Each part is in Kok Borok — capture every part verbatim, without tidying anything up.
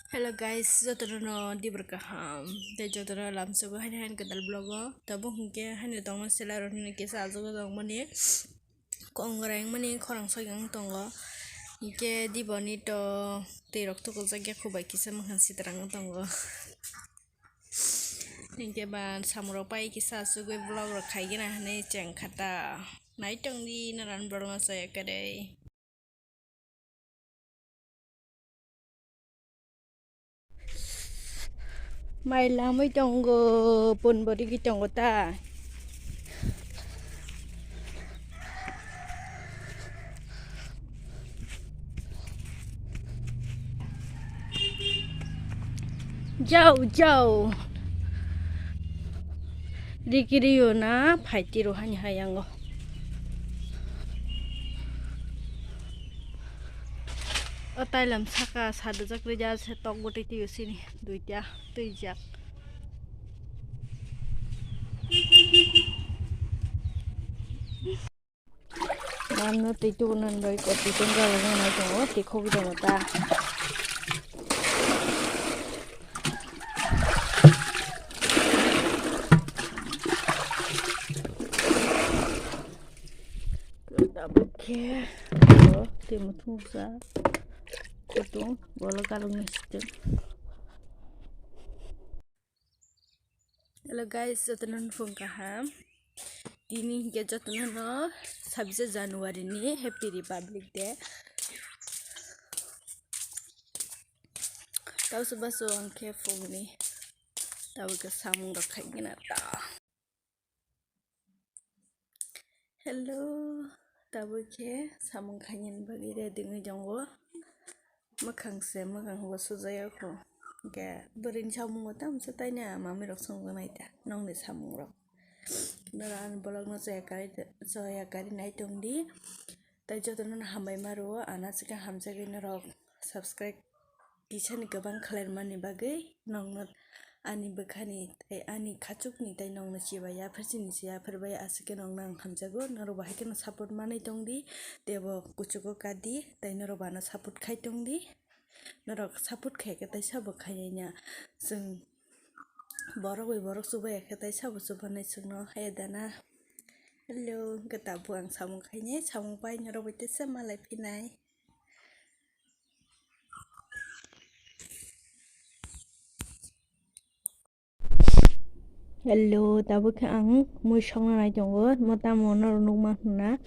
Hello guys, jotono no dibor kaham. Tei jotono lamsogo haini haini kwtal vlog o. Tabuk hinkhe haini tongma sela rok hino kisa ajogo tongmani. Kong gorang mani khorang soigang tongo. Hinkhe diboni to twi rok tukujak ya khubai kisa mwkhang sitrang tongo. Hinkhe ba samung rok pai kisa asugwi vlog rok khaigena hinwi cheng khata. Naitongdi naran borokno chaya kwrwi. Mai lamwi tongo, pun bo rigi tongo ta. Jau, jau. Riki riyo na phaiti ro hani hayango. O tailam saka sadajak rija se tok bwtwi twi sini duita twijak. Mano twi tubunan bai ko twi tun jalo nai tongo twi khogwi tongo ta. Tabuk khe oro twi muthungsa kutung bolo kalokni situng. Hello guys, jotono phung kaham. Tini hinkhe jotono no sabisa January ni Happy Republic Day. Tausu basu angkhe phungni tabuk khe samung rok khaigena ta. Hello, tabuk khe samung khainani bagwi ready wngwi tongo. Mwkhang se, mwkhang bo sujaya kho. Hinkhe bwrwini samungo tamo se taina mami rok songjaknai ta nokni samungrok. Noro ani vlogno chaya kwrwi, chaya kwrwi naitongdi. Tei jotono hambai ma rwo, ano chikha hamjagwi norok subscribe kisani kwbang khlaimani bagwi nokno ani bwkhani tei ani khachukni tei nokno chibai yaphar chini se yaphar bai aswk khe nokno ang hamjago. Norok bahai kheno support manwi tongdi, teibo kuchugo kadi tei norok bo ano support khai tongdi. Norok support khai khe tei sabo khai ya chwng borok bai borok chubai ya khe tei sabo chubanai chwngno haya dana. Hello, hwnkhe tabuk ang samung khainai, samung pai norok bai teisa malai phinai. Hello, tabuk khe ang mui songna nai tongo. Mo tamo norok nukma hwnna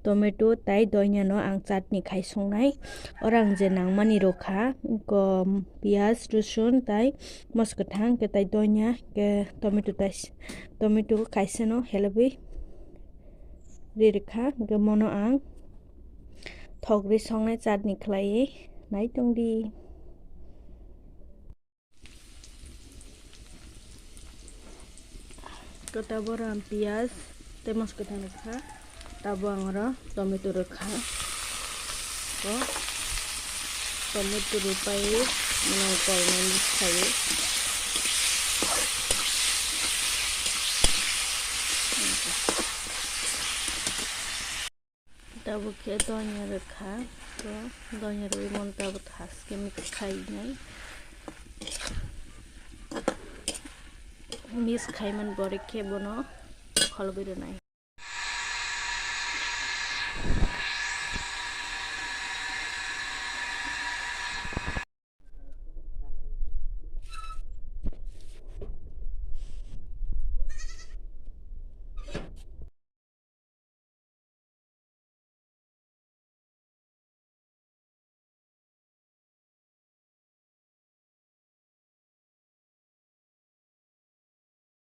tomato tai doinano ang chutney khai songnai. Oro ang je nangmani rwkha, kom, piyaj, rosun tai mos kwthang khe tai doina khe tomato tai, tomato kaisano helebwi ri rwkha. Hwnkhe mono ang thok ri songnai chutney khlaiwi nai tongdi. Kota boro ang piyaj tei mos kwthang rwkha, tabo ang oro tomato rwkha. Ko tomato rwpai mano kolmani khaio. Tabuk khe donya rwkha, to donya rwui mano tabuk thaske mix khainai. Mix khaimani borok khe bono kholobwi rwnai.